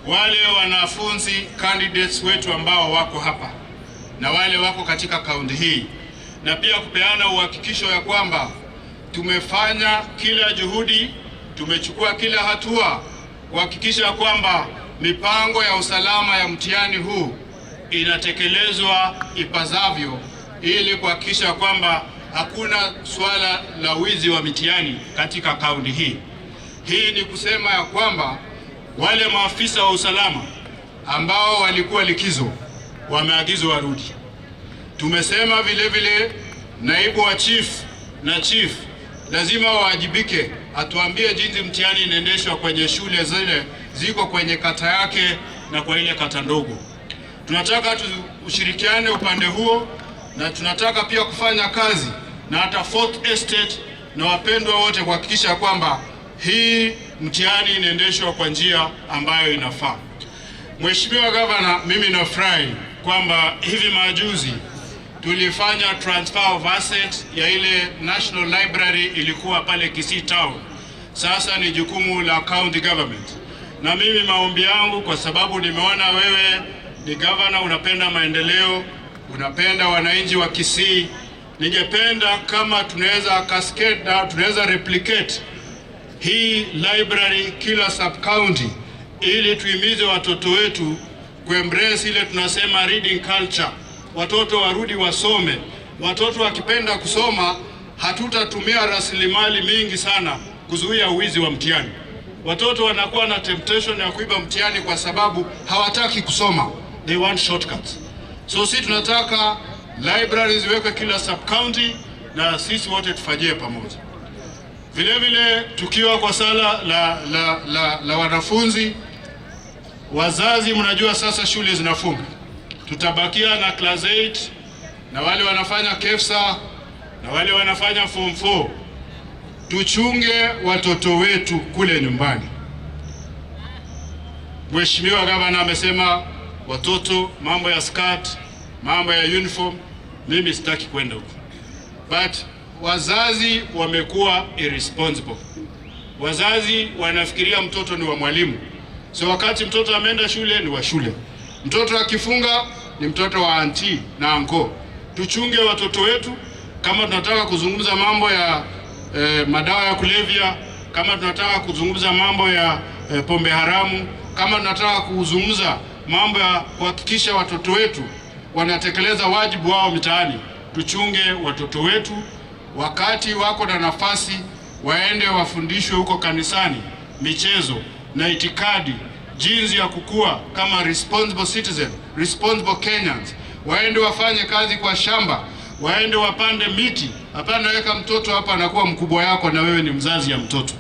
Wale wanafunzi candidates wetu ambao wako hapa na wale wako katika kaunti hii, na pia kupeana uhakikisho ya kwamba tumefanya kila juhudi, tumechukua kila hatua kuhakikisha kwamba mipango ya usalama ya mtihani huu inatekelezwa ipasavyo, ili kuhakikisha kwamba hakuna swala la wizi wa mitihani katika kaunti hii. Hii ni kusema ya kwamba wale maafisa wa usalama ambao walikuwa likizo wameagizwa warudi. Tumesema vile vile naibu wa chief na chief lazima waajibike, atuambie jinsi mtihani inaendeshwa kwenye shule zile ziko kwenye kata yake na kwa ile kata ndogo. Tunataka tushirikiane upande huo, na tunataka pia kufanya kazi na hata Fourth Estate na wapendwa wote kuhakikisha kwamba hii mtihani inaendeshwa kwa njia ambayo inafaa. Mheshimiwa Gavana, mimi nafurahi kwamba hivi majuzi tulifanya transfer of asset ya ile National Library ilikuwa pale Kisii Town. Sasa ni jukumu la county government, na mimi maombi yangu, kwa sababu nimeona wewe ni governor, unapenda maendeleo, unapenda wananchi wa Kisii, ningependa kama tunaweza cascade na tunaweza replicate hii library kila sub county, ili tuhimize watoto wetu kuembrace ile tunasema reading culture. Watoto warudi wasome. Watoto wakipenda kusoma, hatutatumia rasilimali mingi sana kuzuia uwizi wa mtihani. Watoto wanakuwa na temptation ya kuiba mtihani kwa sababu hawataki kusoma, they want shortcuts. So sisi tunataka libraries ziwekwe kila sub county na sisi wote tufanyie pamoja. Vile vile tukiwa kwa swala la wanafunzi, wazazi, mnajua sasa shule zinafunga, tutabakia na class 8 na wale wanafanya KEPSA na wale wanafanya form 4. Tuchunge watoto wetu kule nyumbani. Mheshimiwa Gavana amesema watoto, mambo ya skirt, mambo ya uniform, mimi sitaki kwenda huko, but wazazi wamekuwa irresponsible. Wazazi wanafikiria mtoto ni wa mwalimu, so wakati mtoto ameenda shule ni wa shule, mtoto akifunga ni mtoto wa auntie na uncle. Tuchunge watoto wetu. Kama tunataka kuzungumza mambo ya madawa ya kulevya, kama tunataka kuzungumza mambo ya pombe haramu, kama tunataka kuzungumza mambo ya kuhakikisha watoto wetu wanatekeleza wajibu wao mitaani, tuchunge watoto wetu wakati wako na nafasi, waende wafundishwe huko kanisani michezo na itikadi, jinsi ya kukua kama responsible citizen, responsible Kenyans. Waende wafanye kazi kwa shamba, waende wapande miti. Hapana, weka mtoto hapa anakuwa mkubwa yako na wewe ni mzazi ya mtoto.